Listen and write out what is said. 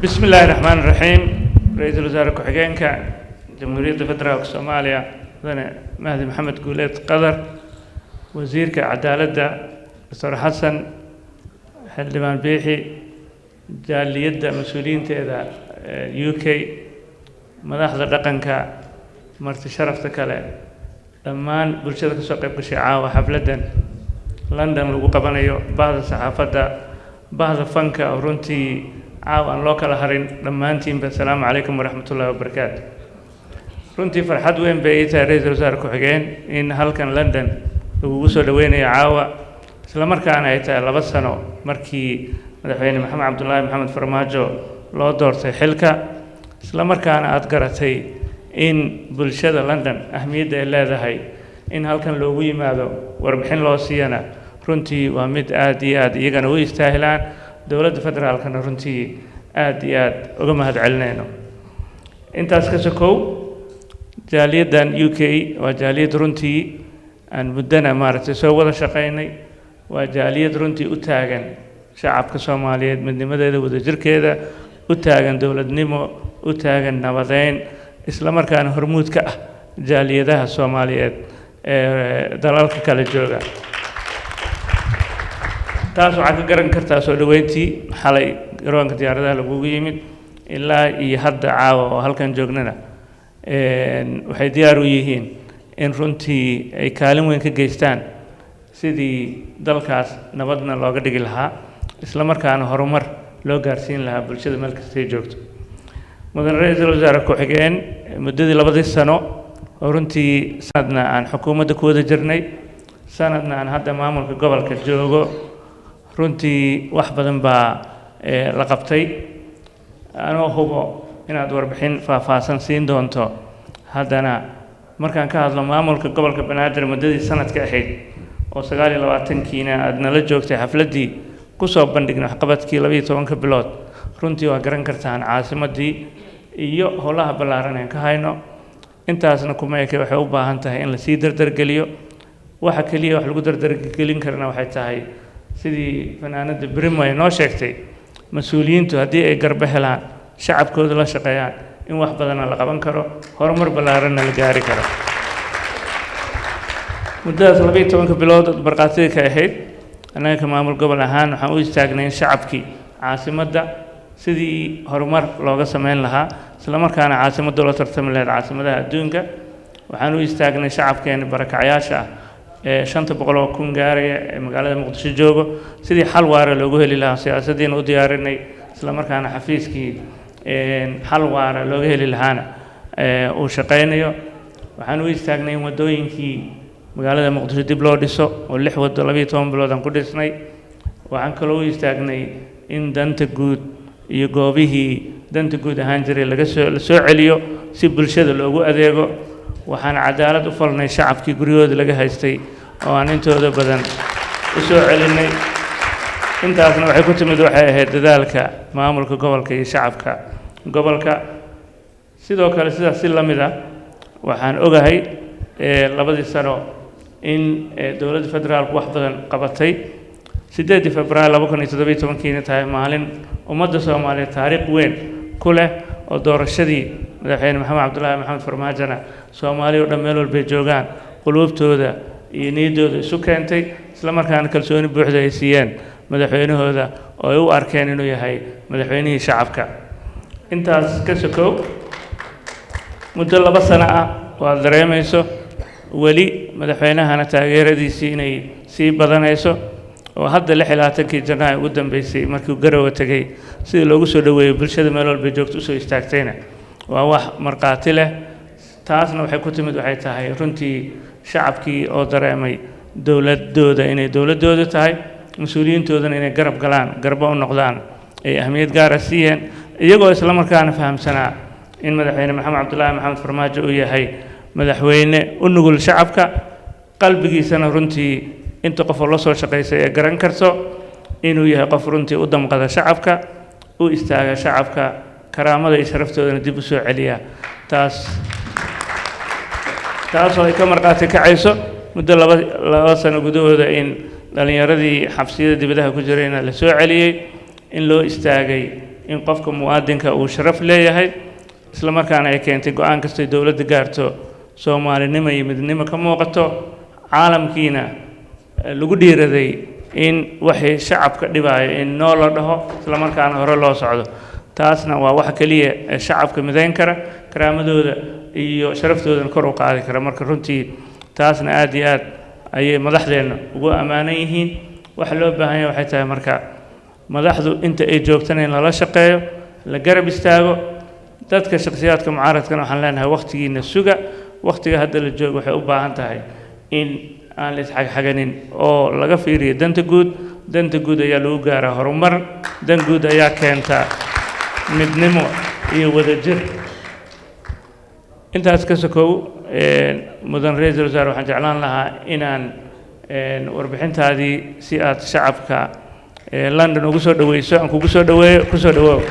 Bismi illaahi raxmaan raxiim. Ra-iisul wasaare ku-xigeenka Jamhuuriyadda Federaalka Soomaaliya, Mudane Mahdi Maxamed Guuleed Qadar, wasiirka cadaaladda Doctor Xasan, xildhibaan Biixi, jaaliyadda mas-uuliyiinteeda UK, madaxda dhaqanka, marti sharafta kale, dhammaan bulshada kasoo qayb gashay caawa xafladdan London lagu qabanayo, bahda saxaafadda, bahda fanka oo runtii caawa aan loo kala harin, dhammaantiinba asalaamu calaykum waraxmat ullahi wabarakaatu. Runtii farxad weyn bay ii tahay, ra-iisul wasaare ku-xigeen, in halkan London lagugu soo dhaweynayo caawa, isla markaana ay tahay 2 sano markii Madaxweyne Maxamed Cabdulaahi Maxamed Farmaajo loo doortay xilka, isla markaana aada garatay in bulshada London ahmiyadda ay leedahay in halkan loogu yimaado, warbixin loo siiyana. Runtii waa mid aada iyo aad iyagana u istaahilaan, dowladda federaalkana runtii aada iyo aad uga mahad celinayno. Intaas ka sokow, jaaliyaddan UK waa jaaliyad runtii aan muddana maaragtay soo wada shaqaynay, waa jaaliyad runtii u taagan shacabka Soomaaliyeed midnimadeeda, wadajirkeeda, u taagan dowladnimo, u taagan nabadeyn, isla markaana hormuud ka ah jaaliyadaha Soomaaliyeed ee dalalka kala jooga. Taas waxaad ka garan kartaa soo dhoweyntii xalay garoonka diyaaradaha lagugu yimid ilaa iyo hadda caawa oo halkan joognana. Waxay diyaar u yihiin in runtii ay kaalin weyn ka geystaan sidii dalkaas nabadna looga dhigi lahaa, isla markaana horumar loo gaarsiin lahaa bulshada meel kastay joogto. Mudan ra-iisul wasaare ku-xigeen, muddadii labadii sano oo runtii sanadna aan xukuumadda ku wada jirnay, sanadna aan hadda maamulka gobolka joogo, runtii wax badan baa la qabtay. Anoo hubo inaad warbixin faahfaahsan siin doonto, haddana markaan ka hadlo maamulka gobolka Banaadir, muddadii sanadka ahayd oo 29-kiina aad nala joogtay xafladdii kusoo bandhignay waxqabadkii 12-ka bilood, runtii waa garan kartaan caasimaddii iyo howlaha ballaaran aan ka hayno. Intaasna kuma eke, waxay u baahan tahay in lasii dardargeliyo. Waxa keliya wax lagu dardargelin karana waxay tahay sidii fanaanada Brimo ay noo sheegtay, mas-uuliyiintu haddii ay garbo helaan, shacabkooda la shaqeeyaan, in wax badana la qaban karo, horumar ballaaranna la gaari karo. Muddadaas 12-ka bilood ood barqaatida ka ahayd, annaga ka maamul gobol ahaan waxaan u istaagnay in shacabkii caasimadda sidii horumar looga sameyn lahaa, isla markaana caasimadda loo tartami lahayd caasimadaha adduunka. Waxaan u istaagnay shacabkeena barakacyaasha ah ee 500,000 gaaraya ee magaalada Muqdisho joogo sidii xal waara loogu heli lahaa, siyaasaddiina u diyaarinay, isla markaana xafiiskii xal waara looga heli lahaana uu shaqaynayo. Waxaan u istaagnay in waddooyinkii magaalada Muqdisho dib loo dhiso, oo lix waddo 12 bilood aan ku dhisnay. Waxaan kaloo u istaagnay in danta guud iyo goobihii danta guud ahaan jiray laga soo la soo celiyo si bulshada loogu adeego. Waxaan cadaalad u falnay shacabkii guryahooda laga haystay oo aan intooda badan u soo celinay. Intaasna waxay ku timid waxay ahayd dadaalka maamulka gobolka iyo shacabka gobolka. Sidoo kale, sidaas si la mid ah, waxaan ogahay labadii sano in dowladda federaalku wax badan qabatay, 8-dii Februaar 2017-kiina tahay maalin ummadda Soomaaliyeed taariikh weyn ku leh, oo doorashadii Madaxweyne Maxamed Cabdulaahi Maxamed Farmaajona Soomaaliya o dhan meel walbay joogaan quluubtooda iyo niyaddooda isu keentay, isla markaana kalsooni buuxda ay siiyeen madaxweynahooda oo ay u arkeen inuu yahay madaxweynihii shacabka. Intaas ka sokow, muddo 2 sano ah waad dareemayso weli madaxweynahana taageeradiisii inay sii badanayso, oo hadda 26-kii Janaayo ugu dambeysay markii Garowe tegey sidii loogu soo dhoweeyey, bulshada meel walbay joogto usoo istaagtayna waa wax markhaati leh. Taasna waxay ku timid waxay tahay runtii shacabkii oo dareemay dowladooda inay dowladooda tahay, mas-uuliyiintoodana inay garab galaan, garbo u noqdaan ay ahmiyad gaara siiyeen, iyagoo isla markaana fahamsanaa in Madaxweyne Maxamed Cabdulaahi Maxamed Farmaajo uu yahay madaxweyne u nugul shacabka, qalbigiisana runtii inta qof oo la soo shaqaysay ee garan karto inuu yahay qof runtii u damqada shacabka, u istaaga shacabka, karaamada iyo sharaftoodana dib u soo celiya. Taasoo ay ka markhaati kacayso muddo 2 sano gudahooda in dhallinyaradii xabsiyada dibadaha ku jirayna la soo celiyey, in loo istaagay in qofka muwaadinka uu sharaf leeyahay, isla markaana ay keentay go-aan kastay dowladda gaarto Soomaalinimo iyo midnimo ka muuqato, caalamkiina lagu dhiiraday in waxay shacabka dhibaayo in noo la dhaho, isla markaana hore loo socdo. Taasna waa waxa keliya ee shacabka midayn kara, karaamadooda iyo sharaftoodana kor u qaadi kara. Marka runtii taasna aad iyo aad ayay madaxdeenna ugu ammaanan yihiin. Waxa loo baahan yahay waxay tahay marka madaxdu inta ay joogtana in lala shaqeeyo, la garab istaago. Dadka shakhsiyaadka mucaaradkana waxaan leenahay wakhtigiina suga. Wakhtiga hadda la joogo waxay u baahan tahay in aan la isxagxaganin oo laga fiiriyo danta guud. Danta guud ayaa lagu gaaraa horumar, dan guud ayaa keentaa midnimo iyo wadajir. Intaas ka sokow, mudan ra-iisul wasaare, waxaan jeclaan lahaa inaan warbixintaadii si aad shacabka London ugu soo dhaweyso aan kugu soo dhaweeyo. Kusoo dhawoow.